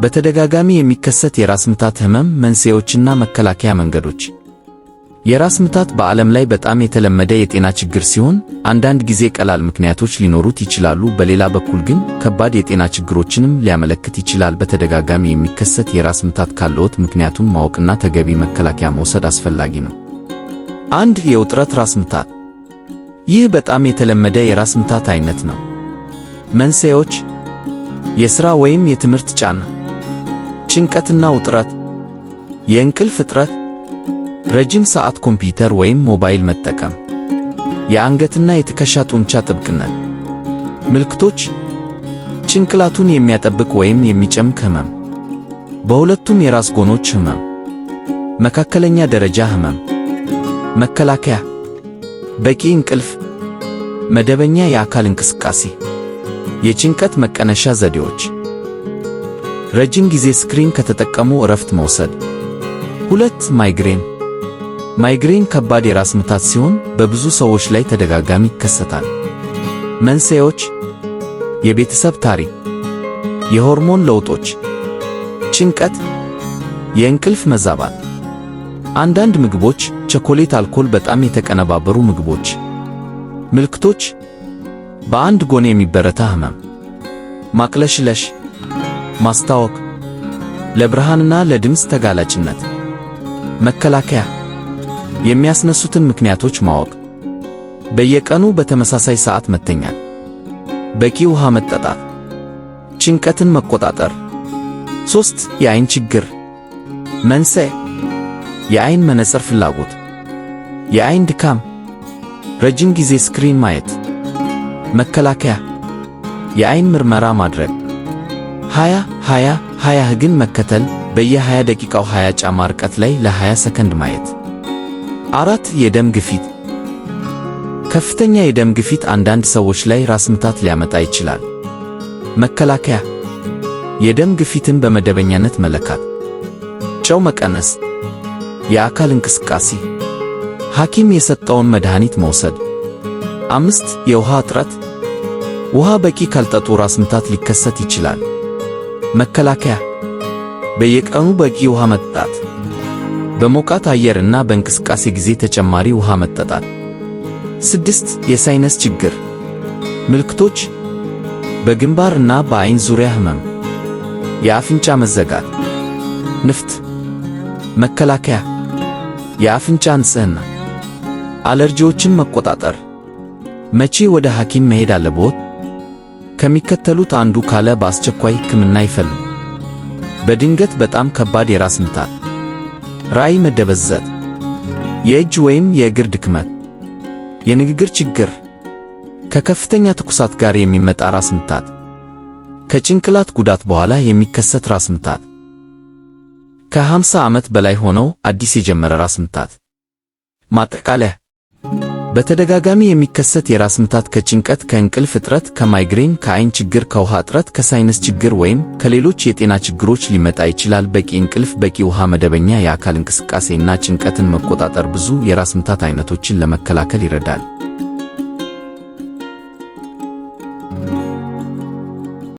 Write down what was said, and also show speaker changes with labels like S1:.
S1: በተደጋጋሚ የሚከሰት የራስ ምታት ህመም መንስኤዎችና መከላከያ መንገዶች። የራስ ምታት በዓለም ላይ በጣም የተለመደ የጤና ችግር ሲሆን አንዳንድ ጊዜ ቀላል ምክንያቶች ሊኖሩት ይችላሉ። በሌላ በኩል ግን ከባድ የጤና ችግሮችንም ሊያመለክት ይችላል። በተደጋጋሚ የሚከሰት የራስ ምታት ካለዎት ምክንያቱን ማወቅና ተገቢ መከላከያ መውሰድ አስፈላጊ ነው። 1. የውጥረት ራስ ምታት። ይህ በጣም የተለመደ የራስ ምታት አይነት ነው። መንስኤዎች: የሥራ ወይም የትምህርት ጫና፣ ጭንቀትና ውጥረት፣ የእንቅልፍ እጥረት፣ ረጅም ሰዓት ኮምፒውተር ወይም ሞባይል መጠቀም፣ የአንገትና የትከሻ ጡንቻ ጥብቅነት። ምልክቶች: ጭንቅላቱን የሚያጠብቅ ወይም የሚጨምቅ ህመም፣ በሁለቱም የራስ ጎኖች ህመም፣ መካከለኛ ደረጃ ህመም። መከላከያ: በቂ እንቅልፍ፣ መደበኛ የአካል እንቅስቃሴ፣ የጭንቀት መቀነሻ ዘዴዎች፣ ረጅም ጊዜ screen ከተጠቀሙ እረፍት መውሰድ። 2. ማይግሬን። ማይግሬን ከባድ የራስ ምታት ሲሆን በብዙ ሰዎች ላይ ተደጋጋሚ ይከሰታል። መንስኤዎች: የቤተሰብ ታሪክ፣ የሆርሞን ለውጦች፣ ጭንቀት፣ የእንቅልፍ መዛባት፣ አንዳንድ ምግቦች፣ ቸኮሌት፣ አልኮል፣ በጣም የተቀነባበሩ ምግቦች። ምልክቶች: በአንድ ጎን የሚበረታ ህመም፣ ማቅለሽለሽ፣ ማስታወክ፣ ለብርሃንና ለድምፅ ተጋላጭነት። መከላከያ: የሚያስነሱትን ምክንያቶች ማወቅ፣ በየቀኑ በተመሳሳይ ሰዓት መተኛት፣ በቂ ውሃ መጠጣት፣ ጭንቀትን መቆጣጠር። 3. የአይን ችግር። መንስኤ: የአይን መነጽር ፍላጎት፣ የአይን ድካም፣ ረጅም ጊዜ screen ማየት። መከላከያ: የአይን ምርመራ ማድረግ፣ 20 20 20 ህግን መከተል፣ በየ20 ደቂቃው 20 ጫማ ርቀት ላይ ለ20 ሰከንድ ማየት። 4. የደም ግፊት። ከፍተኛ የደም ግፊት አንዳንድ ሰዎች ላይ ራስ ምታት ሊያመጣ ይችላል። መከላከያ: የደም ግፊትን በመደበኛነት መለካት፣ ጨው መቀነስ፣ የአካል እንቅስቃሴ፣ ሐኪም የሰጠውን መድኃኒት መውሰድ። 5. የውሃ እጥረት። ውሃ በቂ ካልጠጡ ራስ ምታት ሊከሰት ይችላል። መከላከያ: በየቀኑ በቂ ውሃ መጠጣት፣ በሞቃት አየር እና በእንቅስቃሴ ጊዜ ተጨማሪ ውሃ መጠጣት። 6. የ sinus ችግር። ምልክቶች: በግንባር እና በአይን ዙሪያ ህመም፣ የአፍንጫ መዘጋት፣ ንፍጥ። መከላከያ: የአፍንጫ ንጽህና፣ አለርጂዎችን መቆጣጠር። መቼ ወደ ሐኪም መሄድ አለብዎት? ከሚከተሉት አንዱ ካለ በአስቸኳይ ሕክምና ይፈልጉ። በድንገት በጣም ከባድ የራስ ምታት፣ ራእይ መደበዘዝ፣ የእጅ ወይም የእግር ድክመት፣ የንግግር ችግር፣ ከከፍተኛ ትኩሳት ጋር የሚመጣ ራስ ምታት፣ ከጭንቅላት ጉዳት በኋላ የሚከሰት ራስ ምታት፣ ከ50 ዓመት በላይ ሆነው አዲስ የጀመረ ራስ ምታት። ማጠቃለያ: በተደጋጋሚ የሚከሰት የራስ ምታት ከጭንቀት፣ ከእንቅልፍ እጥረት፣ ከማይግሬን፣ ከአይን ችግር፣ ከውሃ እጥረት፣ ከ sinus ችግር ወይም ከሌሎች የጤና ችግሮች ሊመጣ ይችላል። በቂ እንቅልፍ፣ በቂ ውሃ፣ መደበኛ የአካል እንቅስቃሴ እና ጭንቀትን መቆጣጠር ብዙ የራስ ምታት አይነቶችን ለመከላከል ይረዳል።